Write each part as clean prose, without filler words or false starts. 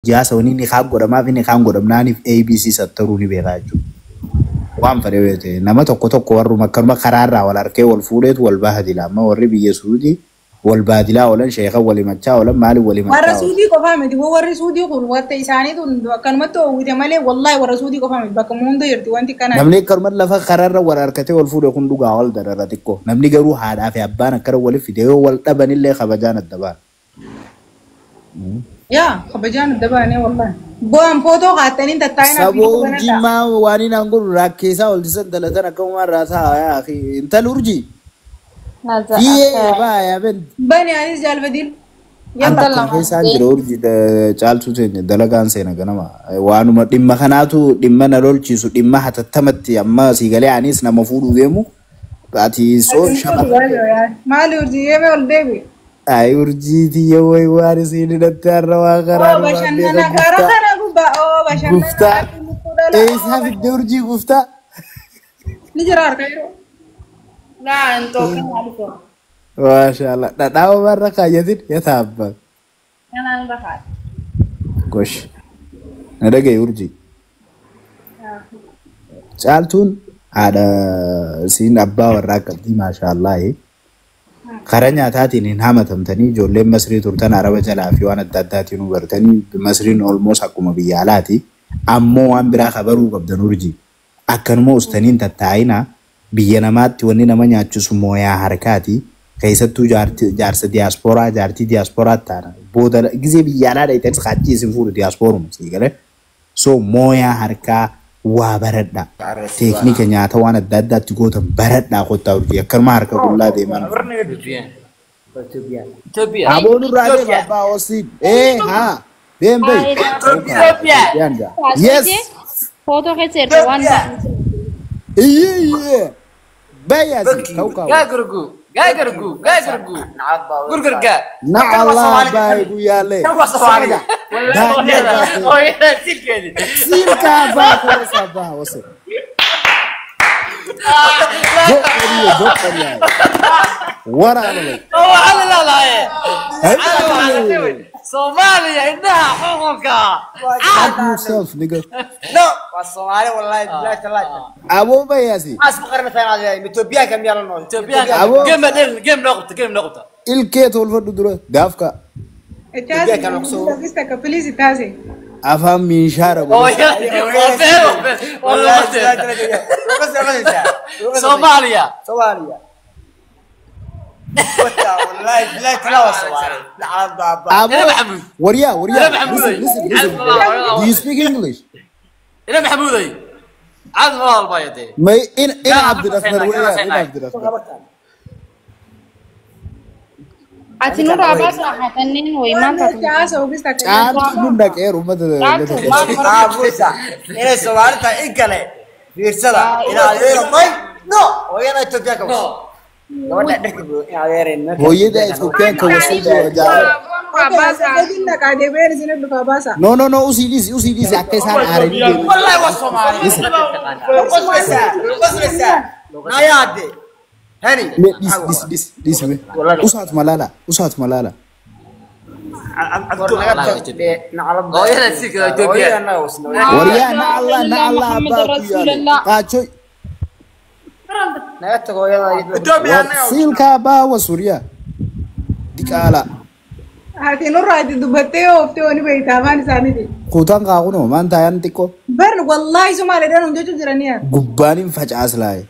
Jaasa wani ni kaan godhamaaf inni kaan godhamnaaniif ABC sattaruu ni beekaa jechuudha. Waan fedhe yoo ta'e nama tokko tokko warruma akkanuma karaarraa wal harkee wal fuudheetu wal baadila. Amma warri biyya Suudii wal baadilaa oolan, sheekan wal himachaa oolan, maaliif wal Warra himachaa oolan? Suudii qofaa miti. Warri Suudii kun wanta isaanii tun akkanumatti oowwite malee, wallahi warra Suudii qofaa miti. Bakka hunda jirti wanti kana. Namni akkanuma lafa karaarra wal harkatee wal fuudhe kun dhugaa wal darara xiqqoo. Namni garuu haadhaa fi abbaan akkana waliif fide yoo wal dhabanillee kabajaan adda baana. Yaa kabajaan adda baanee wallahi. Bu'aan footoo kaattanii tattaa'inaa Saboo urjii maa waan inni godhu rakkeessaa olchisan dalatan akkanumaan raasaa yaa akhi intal urjii. Fiyyee baaya ben. Bani anis jaalfadiin. An Yalla. bakka keessaan jira urjii caaltuu teenya dalagaan seena ganama. Waanuma dhimma kanaatu dhimma na lolchiisu, dhimma hatattamatti amma sii galee anis nama fuudhuu deemu. Ati soo shamarran. Maali urjii yeemee ol deebi. Ay urjii tiyya wayi waan isiin hidhatte har'a waa karaa Oo numaan bashannana beeka karaa guftaa. kana gubbaa oo bashannana Guftaa. harki lukkuu dhala. Eessaa fidde urjii guftaa? Ni jira harka yeroo. Laa Itoophiyaa maaliif? Maashaallah. Dhadhaa omarra kaayyatin yataabba. Kanaan rafaadha. Gosh. Na dhagaye urjii. Caaltuun haadha siin abbaa warraa qabdi maashaallah. Karaa nyaataatiin hin hamatamtanii, ijoolleen Masrii turtan araba jalaa fi waan adda addaatiin hubartanii Masriin olmoos akkuma biyya alaati. Ammoo waan biraa kabaruu qabdan urjii. Akkanuma ustaniin tattaa'ina, biyya namaatti wanni nama nyaachisu mooyaa harkaati. Keessattuu jaarsa diyaaspooraa jaartii diyaaspooraa taana. Booda gizee biyya alaa dhayitanis qaachii isin fuudhu diyaaspooruma sii galee. So mooyaa harkaa waa baradha. Teeknika nyaata waan adda addaatti gootan baradhaa kottaa urjii. Akkanuma harka qullaa deeman. Itoophiyaa. Aboon irraa deema abbaa Oosiin. Ee haa deem bayi. Itoophiyaa. Yes. Footoo keessa erga waan Iyyee iyyee. Bayi asii. Ka'u ka'u. Gaa gurguu. Gaa gurguu. Gaa gurguu. Gurgurgaa. Na Allah bayi guyyaalee. Sagadaa. Hooyada silkeedi. Silkaa abbaa koosa abbaa Oosiin. Jokkariye jokkariye. Waraana lay. Waxaa la laalaaye. Soomaaliya indhaha xukunka. Fuck yourself, nigga. No, waa Soomaali wallahi billahi tallahi. Aboo bayi asii. Maxaas ku qarnaa Itoophiyaanka miyaa la nool? Itoophiyaanka. Aboo. Game dheer game noo qabta, game noo qabta. Ilkee tolfadhu dura gaafka. Ittaase takka please ittaase. Afaan miishaara godhe. Hooyada waa beer waa lama jeeda. Soomaaliya. Soomaaliya. Wallahi billahi tallahi waa Soomaali. Lacag baaba. Aboo. Ina Maxamuud. Waryaa waryaa. Ina Maxamuud. Listen, listen, listen. Do you speak English? Ina Maxamuuday. Cad ma walbayade. May in in Cabdiraxmaan weeyaan in Cabdiraxmaan. Ati nurraa baasaa haatanneen wayi maanta. Ittaase oogis takka. Caaltu nun dhaqeeru uummata. Caaltu maal? Aabusa. Inay Soomaali tahay in kale. Fiirsada. Ina adeero may. No. Hooyada Itoophiyaanka was. Gabadha dharka ina adeereen. Hooyada Itoophiyaanka wasay jaala. Gadi naqaa deebi'een isin dhufaa baasa. No, no, no, usii dhiisi, usii dhiisi, akka isaan aaranii deeman. Wallahi waa Soomaali. Qoslaysaa. Qoslaysaa. Nayaade. Hani. Mee dhiisi dhiisi dhiisi dhiisi mee. Usaatuma laala usaatuma laala. Hooyada silkeeda Itoophiyaa. Waryaa na Allah na Allah abbaa ku yaale. Qaachoy. Siilka abbaa was waryaa. Diqaala. Ati nurraa itti dubbattee ooftee oni beektaa afaan isaaniiti. Kutaan qaaquno maan taayaan xiqqoo. Bar wallahi Somaaliidhaan hojjechuu jiranii. Gubbaan hin facaaslaaye.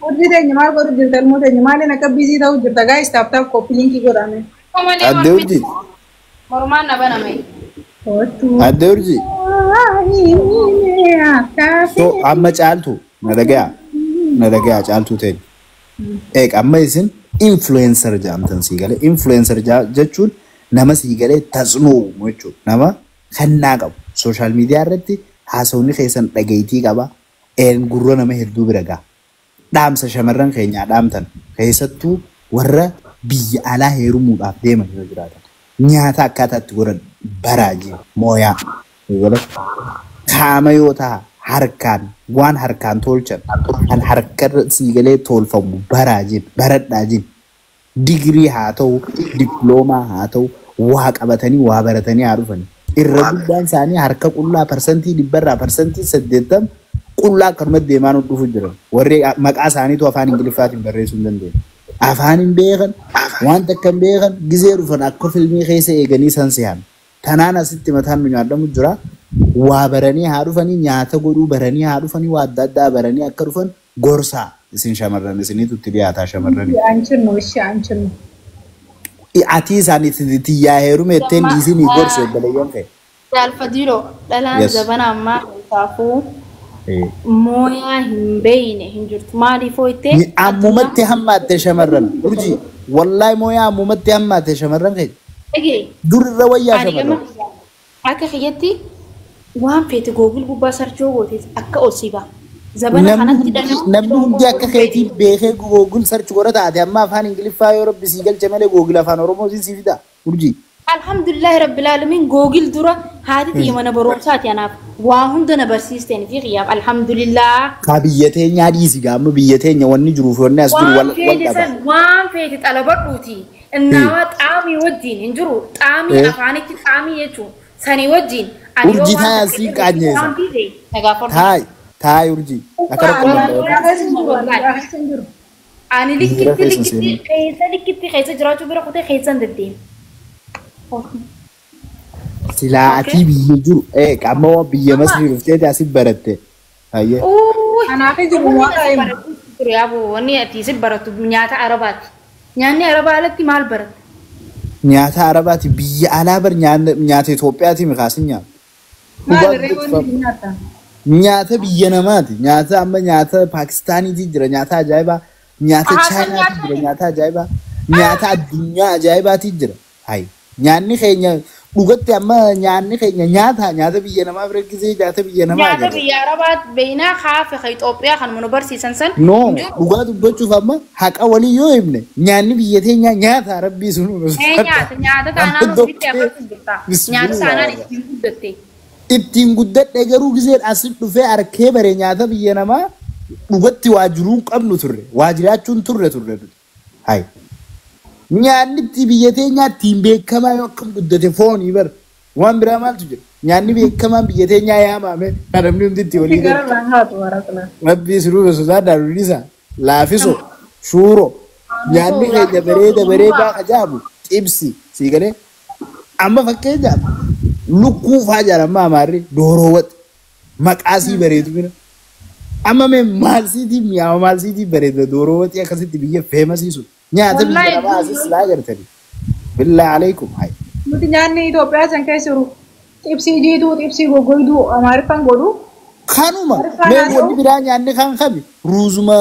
Hojii teenya maal godhu jirta, ilmoo teenya maaliin akka busy ta'uu jirta? Guys, tap tap copy linkii godhame. Adde urjii. Mormaan na baname. Kottu. Adde urjii. So amma caaltu na dhagaya na dhagaya caaltuu ta'e. Eeg amma isin influencer jedhamtan sii galee, influencer jechuun nama sii galee tasnoo uumu jechuudha. Nama kennaa qabu. Social media irratti haasawni keessan dhageetii qaba. Een gurra nama hedduu bira gaha. Dhaamsa shamarran keenyaa dhaamtan keessattuu warra biyya alaa heerumuudhaaf deeman yoo jiraatan. Nyaata akkaataa itti godhan baraajii mooyaa. Kaama yoo ta'a Harkaan waan harkaan tolchan kan harkarra siigalee tolfamu baraa jin baradhaa jin digirii haa ta'u diploomaa haa ta'u waa qabatanii waa baratanii haa dhufanii. Irra guddaan isaanii harka qullaa 100% 80% qullaa akkanumatti deemaa nu dhufu jiran. Warri maqaa isaaniitu afaan Ingiliffaatiin barreessuu hin dandeenye. Afaan hin beekan, waan takka hin beekan, gizee dhufan akka filmii keessa eeganii san se'an. Tanaan asitti mataan nu nyaadhamu jira. Waa baranii haa dhufanii, nyaata godhuu baranii haa dhufanii, waa adda addaa baranii akka dhufan gorsaa isin shamarran isiniitu itti dhiyaataa shamarranii. Anchinu ishi anchinu. Ati isaanii tiyyaa heerume ittiin dhiisinii gorsi obboleeyyan kee. Jaalfadiiroo dhalaan zabana ammaa taafuu mooyaa hin beeyne hin jirtu maaliifoo ittee. Ammumatti hammaatte shamarran urjii wallaahi mooyaa ammumatti hammaatte shamarran kee. Dur irra wayyaa shamarran. Akka kiyyatti waan feete googil gubbaa sarchoo gooteef akka ol si ba'a. Zabana kanatti dhala. Namni hundi akka keetii beekee googil sarchi godha taate amma afaan Ingiliffaa yoo rabbi sii galche malee googil afaan Oromoo sii fida urjii. Alhamdulillahi rabbil alamin googil dura haati tiyya mana barumsaati anaaf waa hunda na barsiisteen fi qiyyaaf alhamdulillah. Ka biyya teenyaa dhiisi gaama biyya teenya wanni jiruuf wanni as jiru wal qaba. Waan feete xalabadhuuti. Innaa xaamii wajjin hin jiru xaamii afaanitti xaamii jechuun sanii wajjin. Urjii taayaa sii qaanyeessa. Taay taay urjii. Akka rakkoo. Ani likkitti likkitti keessa likkitti keessa jiraachuu bira kutee keessan deddeema. Silaa ati biyya jiru qaama biyya Masrii dhuftee asii baratte. Kanaaf jiru waan Wanni ati si barattu nyaata Arabaati. Nyaanni Arabaa alatti maal baratte? Nyaata Arabaati biyya alaa bar nyaata Itoophiyaati mikaasin nyaata. Nyaata biyya namaati. Nyaata amma nyaata Paakistaaniitii jira nyaata ajaa'ibaa. Nyaata Chaayinaati jira nyaata ajaa'ibaa. Nyaata addunyaa ajaa'ibaatii jira. Nyaanni keenya dhugatti amma nyaanni keenya nyaata nyaata biyya namaa bira gisee nyaata biyya namaa Nyaata biyya Arabaa beeynaa kaafe ka Itoophiyaa kan nu barsiisan san. No dhugaa dubbachuuf amma haqa walii yoo himne nyaanni biyya teenyaa nyaata rabbii sun nu Nyaata nyaata taanaan ofitti agarsiisu jirta. Nyaata taanaan ittiin guddatte. Ittiin guddadhe garuu giseen as dhufee arkee bare nyaata biyya namaa dhugatti waajjiruu qabnu turre waajjiraachuun turre turre. Hayi. Nyaanni itti biyya teenyaa ittiin beekamaa yoo akkam guddate foonii bar waan biraa maaltu jira nyaanni beekamaan biyya teenyaa yaamame namni hundi itti walii gala. Rabbii siruu sosaadhaa dhulisa laafiso shuuro nyaanni keenya bareeda bareedaa ajaa'ibu xibsi sii galee amma fakkeenyaaf lukkuu fa'aa jedhama amaarri dooroo waxi maqaa sii bareedu bira. Amma mee maal siitii mi'aawa maal siitii bareeda dooroo waxi akkasitti biyya feemasiisu. Nyaata biyya namaa asis laa gartanii. Billaa aleikum. Nuti nyaanni Itoophiyaa san keessa jiru xibsii jiituu xibsii goggoyduu Amaariffaan godhu. Kanuma mee wanni biraa nyaanni kan qabi ruuzuma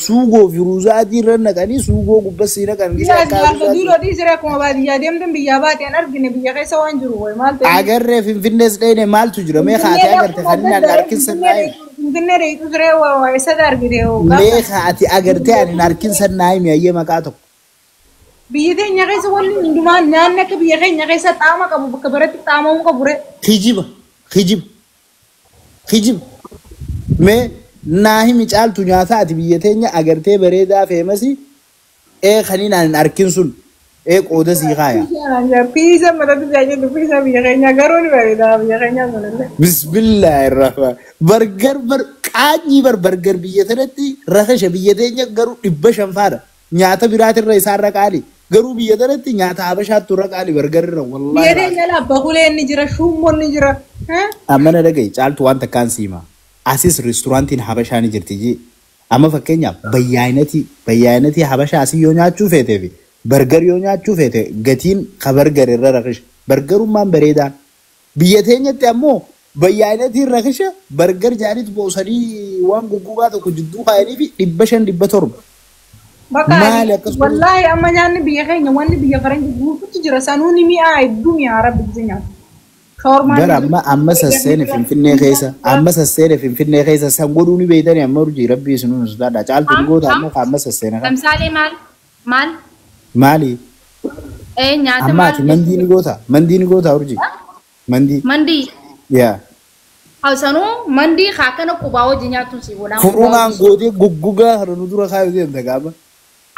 suugoo fi ruuza adii irra naqanii suugoo gubbasii naqan. Duuloo dhiisiree akkuma baadiyyaa deemtan biyyaa baateen argine biyya keessa waan jiru wayi maal ta'e. Agarree Finfinnees dhayne maaltu jira mee haati agarte kan inni harkinsan naayim. Finfinnee dheetu siree eessatti argite. Mee haati agartee ani harkinsan naayim ayyee maqaa tokko. Biyya teenya keessa wanni hundumaa nyaanni akka biyya keenya keessa xaama qabu bakka biratti xaamamuu qabu ree. Kijiba kijiba kijiba mee naahimi caaltu nyaata ati biyya teenya agartee bareedaa feemasi kaniin ani harkin sun qooda sii kaaya. Piisa matatti tajaajiltu piisa biyya keenya garuu ni bareedaa biyya keenya sunillee. Bismillahirrahmaan bargar bar qaanyii bar bargar biyya tanatti rakasha biyya teenya garuu 500 faadha. Nyaata biraatirra isaarra qaali. Garuu biyya tanatti nyaata habashaattu irra qaali bargarra wallaahi. Biyya teenya laabba kuleen ni jira shuummoon ni jira. Amma na dhagahi caaltu waan takkaan siima. Asis reesturaantiin habashaa ni jirti jee. Amma fakkeenyaaf bayyaayinatii habashaa asii yoo nyaachuu feetee fi bargar yoo nyaachuu feete gatiin ka bargar irra rakisha. Bargarummaan bareedaan. Biyya teenyatti ammoo bayyaayinatiin rakisha bargar jaanitu boosanii waan guggugaa tokko jidduu kaayanii fi 500 700. Wallaahi amma nyaanni biyya keenya wanni biyya faranjii guutuutu jira sanuun mi'aa hedduu mi'aa rabbi biyya nyaatu. Gara amma amma sasseene Finfinnee keessa amma sasseene Finfinnee keessa san godhuu ni beeytanii amma urjii rabbii isinuu sodaadha caaltu ni goota amma amma sasseene kan. Lamsaalee maal maal? Maali? Nyaata Amma maal? ati mandii ni goota mandii ni goota urjii. Mandii. Mandii. Yaa. Hawsanuu mandii haakana qubaa wajji nyaatuun si godhaa. Furunaan gootee goggogaa kana nu dura kaayuu deemta gaama.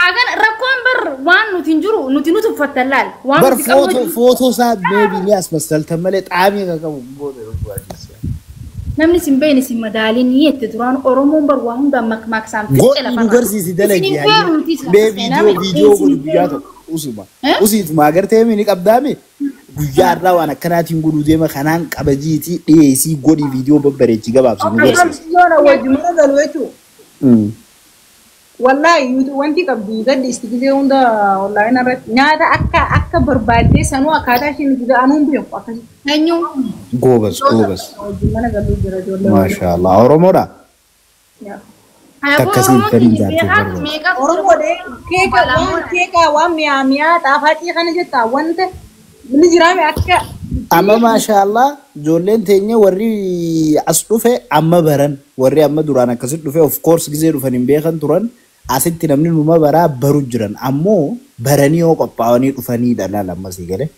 Haakana rakkoon bar waan nuti hin jiru nuti nuti uffattan laal. Waan Bar nuti qabnu footoo isaa meebii ni as masaltan malee xaamii kan qabu booda yoo namni sin beekne sin madaaliin ni jette duraan Oromoon bar waa hundaan makmaaksaan fixe Godhi nu lafarra. garsiisi dalagi Isin hin feeru nuti isa Mee viidiyoo godhi guyyaa tokko usuma. Usiituma agartee ni qabdaame guyyaa irraa waan akkanaatiin godhuu deema kanaan qabajiitii dhiyeessii godhi viidiyoo babbareechi gabaabsi nu garsiisi. Yoona wajji mana galu jechuudha. Wallahi wanti qabdi gaddi isti gisee hunda wallahi irratti nyaata akka akka barbaaddee sanuu akkaataa isheen itti anuun beeku akkasitti. Eenyu? Goobas goobas. Wajji mana galuu jira ijoollee. Maashaallah Oromoodha. Kanaafuu Takkasii Oromoon fedhiin keenya jaartee beekaa barbaadu. meeqatu Oromoodhe keeka waan keeka waan mi'aa mi'aa xaafaacii kana jettaa wanta ni jiraame akka Amma maashaallah ijoolleen teenya warri as dhufe amma baran warri amma duraan akkasitti dhufe of course gisee dhufan hin beekan turan asitti namni numa baraa baru jiran ammoo baranii yoo qophaa'anii dhufanidha laal amma sii galee.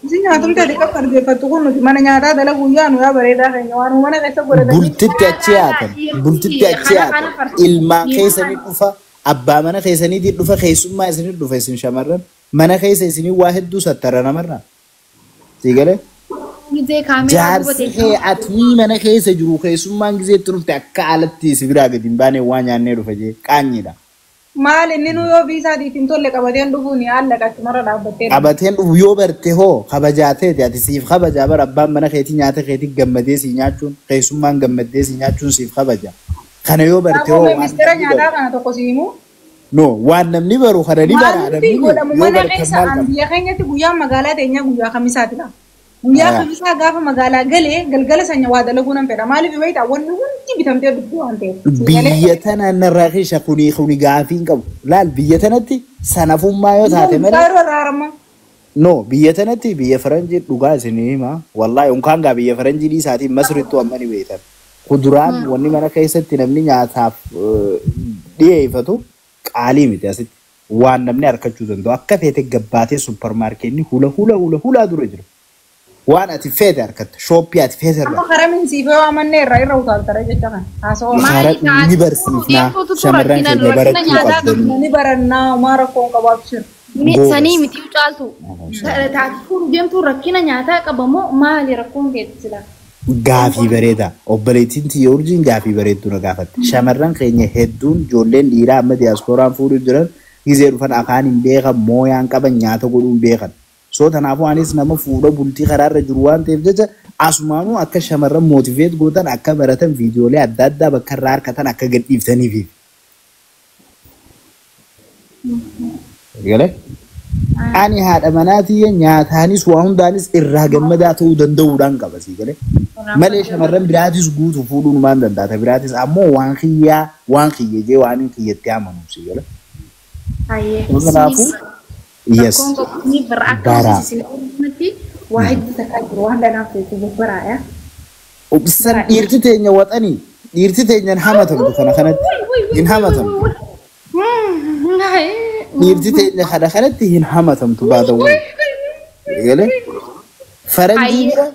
Isin nyaatumti ati qabu argeeffattu kun nuti mana nyaataa dalagu guyyaa nu yaa bareedaa keenya waan mana keessa godhatanii. Bultitti achi yaatan bultitti achi yaatan ilmaan keessanii dhufa abbaa mana keessaniitii dhufa keessummaa isinii dhufa isin shamarran mana keessa isinii waa hedduu sattara namarraa sii galee. Gizee kaameeraa duuba Jaarsi kee atii mana keessa jiru keessummaan gizee itti dhufte akka alatti si biraa gadi hin baane waa nyaannee dhufa jee qaanyiidha. Maal inni nu yoo biisaatiif hin tolle qabateen dhufuun haala qachumarra dhaabbattee. Qabateen dhufu yoo barte hoo kabajaateeti ati siif kabajaa bara abbaan mana keetii nyaata keetii gammadee si nyaachuun keessummaan gammadee si nyaachuun siif kabaja. Kana yoo barte hoo Kanaafuu waan ministeera namni nyaataa baru. kana tokko si himu. No waan namni baru kana ni bara Maalumti namni beeku godhamu yoo mana bartan keessa maal an qaba. biyya keenyatti guyyaa magaalaa teenyaa guyyaa kamisaati dha. Guyyaa kamisaa gaafa magaalaa galee galgala sanya waa dalaguu nan fedha. Maaliif beektaa wanni hundi bitamtee dhuftu waan ta'eef. Biyya tana narraa keessa kuni kuni gaafii hin qabu. Laal biyya tanatti sanafummaa yoo taate malee. Kaayiroo irraa harama. No, biyya tanatti biyya faranjii dhugaa isinii hima. Wallahi unkaan gaa biyya faranjii dhiisaatiin masrittuu amma ni beektan. Kuduraan wanni mana keessatti namni nyaataaf dhiyeeffatu qaalii miti asitti. Waan namni argachuu danda'u akka feete gabbaatee supparmaarkeetni hula hula hula hulaa dura jira. Waan ati feete argatta. Shooppii ati feete Amma irraa. karaa minsiifee waa mannee irraa irra utaaltara jecha kana. Haasawaa. Maali Karaa ni barsiifnaa shamarran keenya barachuu qabdanii. Ni barannaa homaa rakkoon qabaatu jira. Sanii miti caaltu. Taatee fuudhu deemtuu rakkina nyaataa qabamoo maali rakkoon keetti silaa? Gaafii bareedaa. Obboleettiin tiyya urjiin gaafii bareedduu na gaafatte. Shamarran keenya hedduun ijoolleen dhiiraa amma diyaaspooraan fuudhuu jiran gizee dhufan afaan hin beekan, mooyaan qaban, nyaata godhuu hin beekan. So kanaafuu anis nama fuudha bultii karaarra jiru waan ta'eef jecha asumaanuu akka shamarran mootiveet gootan akka baratan viidiyoolee adda addaa bakka irraa harkatan akka gadhiiftaniifi. Galee? Ani haadha manaatii nyaataanis waa hundaanis irraa gammadaa ta'uu danda'uudhaan qaba sii galee. Malee shamarran biraatis guutuu fuudhuun waan danda'a. Biraatis ammoo waan kiyyaa waan kiyya jee waan hin kiyyatti amanu sii galee. Kanaafuu yes Rakkoon qabu ni bara akka bara. isin oromatti waa hedduu takkaa jiru waan dhanaaf ta'e bobbaraaya. San dhiirti teenya waxanii dhiirti teenya hin hamatamtu kana kanatti hin hamatamtu. Dhiirti teenya kana kanatti hin hamatamtu baatawwan. Galee faranjii bira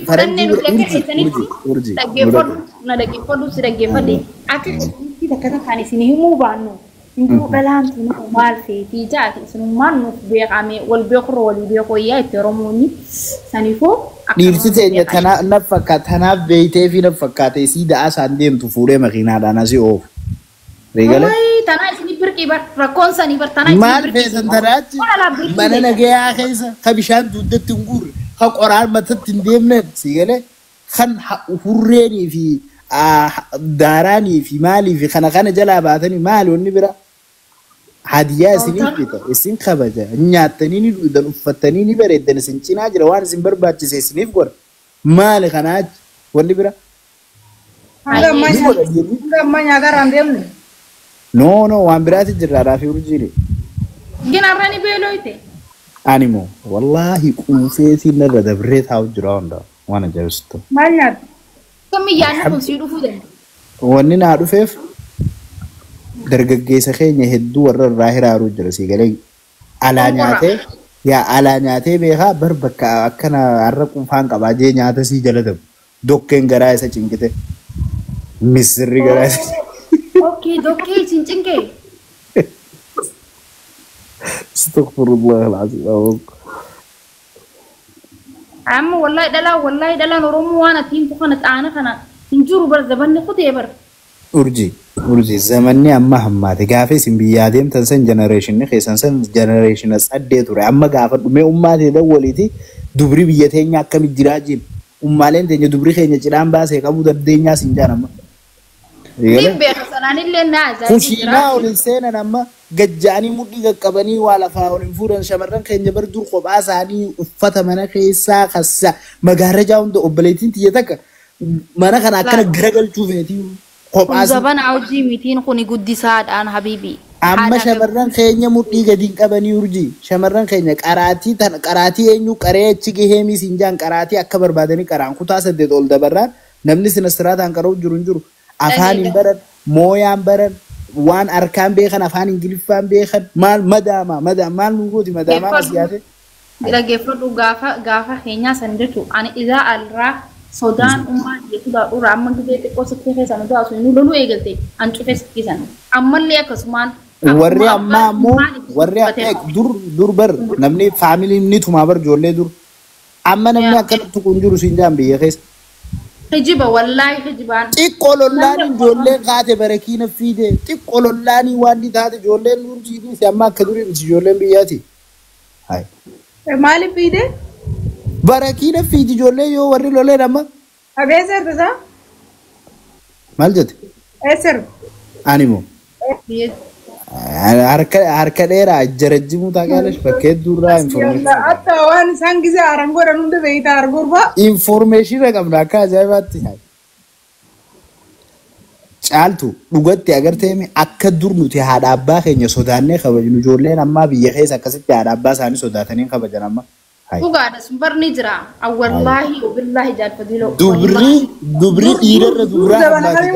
faranjii bira urji urji urji. Dhaggeeffadhu na dhaggeeffadhu si dhaggeeffadhe akka keessanitti takka takkaan isin himuu baannu intuu dhalaan tun maal feetii jaati isinummaan nuuf beekame wal beekurra walii beekoo yaa itti Oromoonni saniifuu Dhiirti teenya tanaaf na fakkaata tanaaf beeytee fi na fakkaate isii da'aa isaan deemtu fuudhee makiinaadhaan asii oofu. Galee Tanaa isin birqii bar rakkoon sanii bar tanaa isin maal feetan tanaachi mana nagayaa keessa ka bishaan dugdatti hin guurre ka qoraan matatti hin deemne si galee kan hurreenii fi daaraanii fi maalii fi kana kana jalaa baatanii maali wanni bira hadiyaa isiniif bita isin kabaja nyaattanii ni dhugdan uffattanii ni bareeddan isin cinaa jira waan isin barbaachise isiniif godha maali kanaachi wanni bira. Hanga ammaa nyaata irraa hin deemne. No no waan biraati jirra raafii urjiire. Gina irra ni beelooyte. Animo wallahi quufeetiin narra dabree taa'u jira hunda waan ajaa'ibsitu. Maal nyaatta? Kammi yaadni kun sii dhufuu danda'a. Wanni naa dhufeef dargaggeessa keenya hedduu warra irraa hiraaruu jira sii galee alaa nyaatee yaa alaa nyaatee beekaa bar bakka akkana har'a quufaan qabaa jee nyaata sii jala dabu. Dokkeen garaa isa cinqite. Misirri garaa isa. Okay, dokkee isin cinqee. Astaghfirullah al-azim. Amma wallahi dhalaa wallahi dhalaan Oromoo waan ati himtu kana xaana kana hin jiru bar zabanni kutee bar. Urjii urjii zamanni amma hammaate gaafa isin biyyaa deemtan san jenereeshinni keessan san jenereeshina saddee ture amma gaafa dhumee ummaa ta'e waliiti dubri biyya teenya akkamitti jiraa jiru ummaaleen teenya dubri keenya cidhaan baasee qabuu dandeenyaas hin jaan amma. Niin beeka sanaanillee na ajaa'ibni jira. Kushiinaa ol hin seenan amma gajja'anii mudhii qaqqabanii waa lafaa ol hin fuudhan shamarran keenya bar dur kophaa isaanii uffata mana keessaa kassa magaarrajaa hunda obboleettiin tiyya takka mana kana akkana garagalchuu feetii kophaa Kun zabana hojii mitiin kuni guddisaadhaan habiibi. Amma shamarran keenya mudhii gadi hin qabanii urjii shamarran keenya qaraatii tan qaraatii eenyu qaree achi gahee miis hin jaan qaraatii akka barbaadanii qaraan kutaa 8 ol dabarraan namni sina siraataan qara'u jiru hin jiru afaan hin baran mooyaan baran waan harkaan beekan afaan ingiliffaan beekan maal madaama madaama maal nu gooti madaamaan as yaate. Dhaggeeffadhu gaafa gaafa keenyaa san jechuun ani isaa alraa sodaan ummaa jechuudha dura amma gizee xiqqoo sitti keessa nu baasu nu loluu eegalte an cufee sitti san ammallee akkasumaan. Warri ammaa ammoo warri dur dur bar namni faamiliin ni tumaa bar ijoollee dur amma namni akkanatti kun jiru siin jaan biyya keessa. Hijiba wallaahi hijibaan. Xiqqoo lollaanii ijoolleen kaate barakiina fiide xiqqoo lollaanii waan ni taate ijoolleen dursiinis amma akka durii miti ijoolleen biyyaati. Maaliif fiide? Barakiina fiidi ijoolleen yoo warri loleen amma. Abee sirbisaa? Maal jette? Sirbi. Ani moo? Harka dheeraa jarajjimuu taaqaalesh bakkee durraa information. Hatta waan isaan gisee haaran godhan hunda beeytaa argurba. Information qabna akka ajaa'ibaatti. Caaltu dhugatti agartee akka dur nuti haadha abbaa keenya sodaannee kabajnu ijoolleen ammaa biyya keessa akkasitti haadha abbaa isaanii sodaatanii kabajan amma. Dhugaadha sun barni jira. Wallaahi billaahi jaalfadiloo. Dubri dubri dhiirarra duraa hammaati.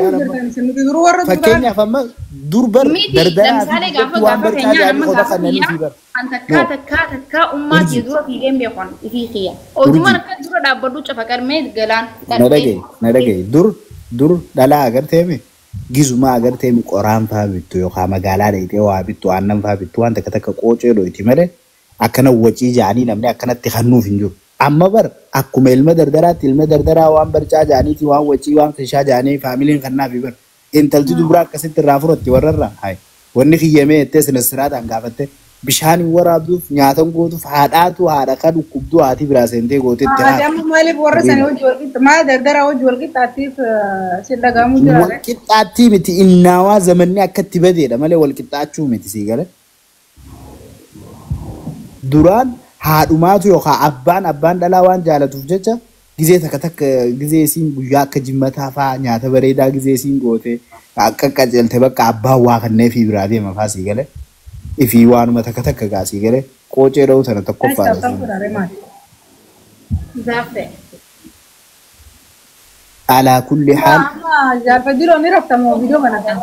Fakkeenyaaf amma dur bar dardaraa fi waan barcaa jedhanii qofa kanneen fi bar. An takkaa takkaa takkaa ummaa kee dura fiigeen beekon ifii kiyya. Odumaan akka dura dhaabbadhu cafa qarmee galaan. Na dhagaye na dhagaye dur dur dhalaa agarteemi gizuma agarteemi qoraan faa bittu yookaan magaalaa dheeyitee waa bittu aannan faa bittu waan takka takka qoocee dhoyti malee akkana wacii ja'anii namni akkanatti kennuuf hin jiru. Amma bar akkuma ilma dardaraatti ilma dardaraa waan barcaa ja'aniiti waan wacii waan kishaa ja'anii faamiliin kannaafi bar. Intalti dubraa akkasitti irraa fudhatti warrarraa hayi wanni kiyyamee jettee sina siraataan gaafatte bishaan hin waraabduuf nyaatan gootuuf haadhaatu haadha kan dhukkubduu haati biraa seentee gootetti haati. Amma maaliif warra sanii hojii walqixxa maal dardaraa hojii walqixxaattiif si dhagahamuu jira? Walqixxaattii miti innaawaa zamanni akka itti badeedha malee walqixxaachuu miti sii gale. Duraan haadhumaatu yookaan abbaan abbaan dhalaa waan jaalatuuf jecha gizee takka takka gizee isiin guyyaa akka jimmataa fa'aa nyaata bareedaa gizee isiin goote akka qajeelte bakka abbaan waa kanneefii biraa deema fa'aa sii gale. Ifii waanuma takka takka gaa sii gale qoocee dha'uu sana tokkoffaa. Alaa kulli haal. Jaalfajjiroo ni raftamoo viidiyoo kana kan.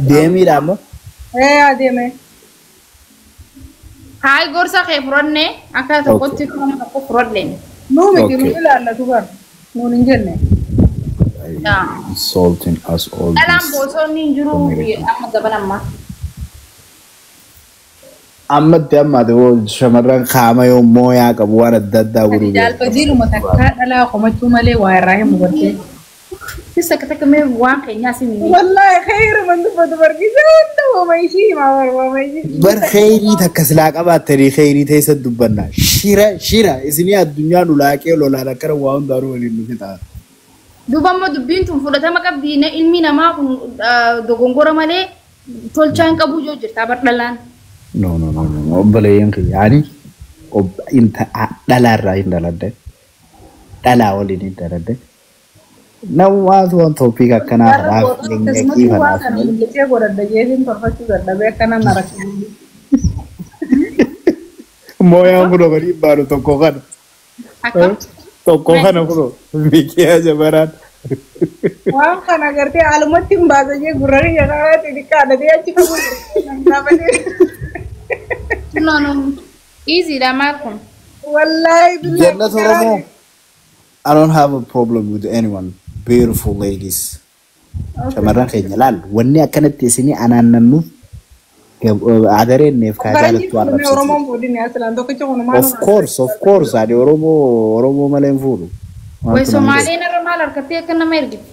Deemiidha ammoo. Ee adeeme. Haay gorsa kee fudhannee akka tokkotti nama tokko fudhadheen. Nuu miti nu ilaallatu bar nuun hin jenne. Insulting us all. Dhalaan bosonni hin jiru amma gaban ammaa. Ammatti ammaati hoo shamarran qaama yoo mooyaa qabu waan adda addaa godhuu. Jaalfajiiruma takkaa dhalaa komachuu malee waa irraa hin hubattee. Sisa takka takka mee waan keenyaa si mimii. Wallaahi khayri man dubbatu barkiisa hunda waama ishii himaa bar waama ishii. Bar khayrii takka silaa qabaattanii khayrii teessa dubbanna. Shira shira isinii addunyaan ulaaqee lolaan akkana waa hundaanuu waliin nu fixa. Duuba ammoo dubbiin tun fudhatama qabdi ilmi namaa kun dogongora malee tolchaa hin qabu yoo jirta bar dhalaan. No no no no obboleeyyan kiyya ani dhalaarraa hin dhaladde dhalaa waliin hin dhaladde. Namumaatu waan tooppiik akkanaa kanaaf lingaqii kanaaf. Lingaqii godhadha jeetiin tolfachuu dadhabee akkana na rakkisa. Mooyaan kun obbolii baanu tokko kana. Tokko kana kun miikiyaa jabaraan. Waan kana agartee haalumatti hin baasa jee gurrari jedhaa xixiqqaadhatee achi qabu. No no easy dha maal kun. Wallaahi billahi. Jannat Oromoo. I don't have a problem with anyone. Beautiful ladies. Shamarran keenya laal wanni akkanatti isinii anaannannuuf adareenneef kaa Faranjii jaalattu fuudhame arrabsiti. Oromoon fuudhine asilaan tokkicha kun maal Of course, of course, ani Oromoo Oromoo malee hin fuudhu. Way Wanti nama Somaaleen irra maal harkattee akka nama ergite?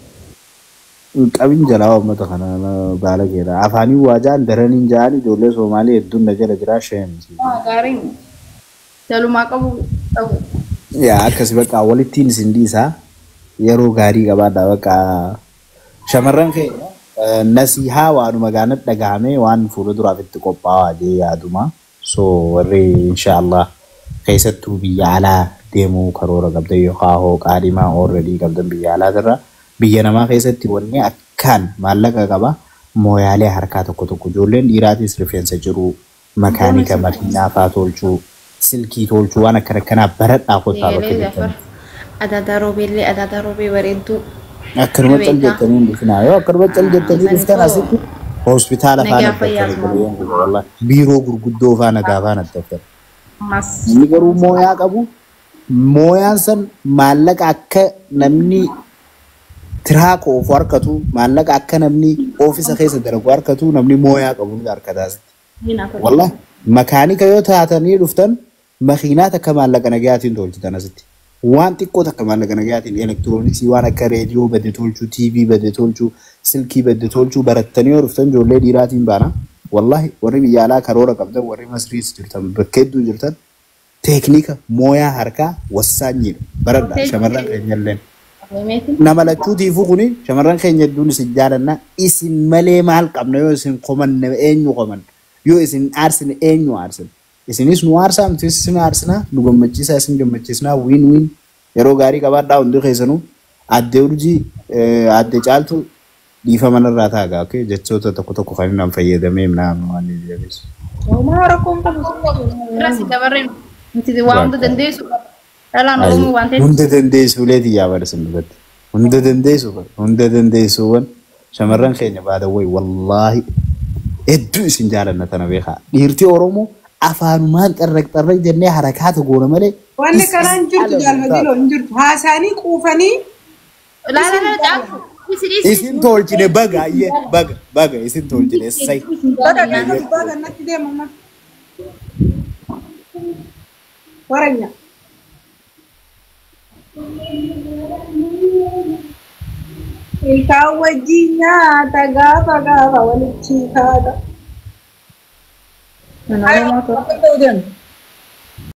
hin qabin jalaa uummata kana baala keedha. Afaanii waa ja'an daraniin ja'an ijoollee Somaalee hedduun na jala jira sheemsi. Waa gaarii miti. Jalumaa qabu qabu. Yaa akkasi bakka walittiin isin dhiisaa yeroo gaarii qabaadha bakka shamarran keenya nasihaa waanuma gaanatti dhagahame waan fuula duraaf itti qophaa'aa jee yaaduma. So warri inshaallah keessattuu biyya alaa deemuu karoora qabdan yookaan hoo qaadhimaa already qabdan biyya alaatirra biyya namaa keessatti wanni akkaan maallaqa qaba mooyaalee harkaa tokko tokko ijoolleen dhiiraatis rifeensa jiruu makaanika makiinaa faa tolchuu silkii tolchuu waan akkana akkanaa baradhaa kottaa bakka Eegalee Jafar. jirtan. Adaadaa roobeellee adaadaa roobee bareedduu. Akkanuma cal jettanii hin dhufinaa yoo akkanuma cal jettanii dhuftan asitti hospitaala faana Nagaa fayyaa addattan wallahi biiroo gurguddoo faana gaafaan addattan. Ammas. Namni garuu mooyaa qabu mooyaan san maallaqa akka namni tiraaka oofu harkatu maallaqa akka namni oofisa keessa dalagu harkatu namni mooyaa qabu ni harkata asitti. Wallahi makaanika yoo taatanii dhuftan makiinaa takka maallaqa nagayaatiin tolchitan asitti. Waan xiqqoo takka maallaqa nagayaatiin elektirooniksii waan akka reediyoo bade tolchuu, TV bade tolchuu, silkii bade tolchuu barattanii yoo dhuftan ijoollee dhiiraatiin baana. Wallahi warri biyya alaa karoora qabdan warri Masriis jirtan bakka hedduu jirtan teeknika mooyaa harkaa wassaanyiidha. Baradhaa shamarran keenyalleen. Nama lachuutiifuu kuni shamarran keenya hedduun isin jaalanna isin malee maal qabna yoo isin komanne eenyu komanna yoo isin aarsine eenyu aarsine isinis nu aarsaa nutis isin aarsinaa nu gammachiisaa isin gammachiisnaa wiin wiin yeroo gaarii qabaadhaa hundi keessanuu addee urjii addee caaltu dhiifama narraa taagaa okay jechoota tokko tokko kan inni fayyadamee naannoo waan inni jabeessu. Homaa rakkoon qabu. Irra si dabarreen nuti waa hunda dandeessu. Dhalaan Oromoo waan ta'eef. Hunda dandeessu uleeti yaa bara isin dubbatti. Hunda dandeessu bara hunda dandeessuuwwan shamarran keenya baadawwai wallaahi hedduu isin jaalanna tana beekaa. Dhiirti Oromoo afaanumaan xarraq xarraq jennee harakaata goona malee. Wanni kanaan jirtu jaalmadiloo hin jirtu. Haasaanii quufanii Laala laala caaltu. Isi dhiisi. Isin tolchine baga ayyee baga baga isin tolchine sai. bakka keessa gubbaa kanatti deemama. Waranya. Ilkaan wajjin nyaata gaafa gaafa walitti kaata.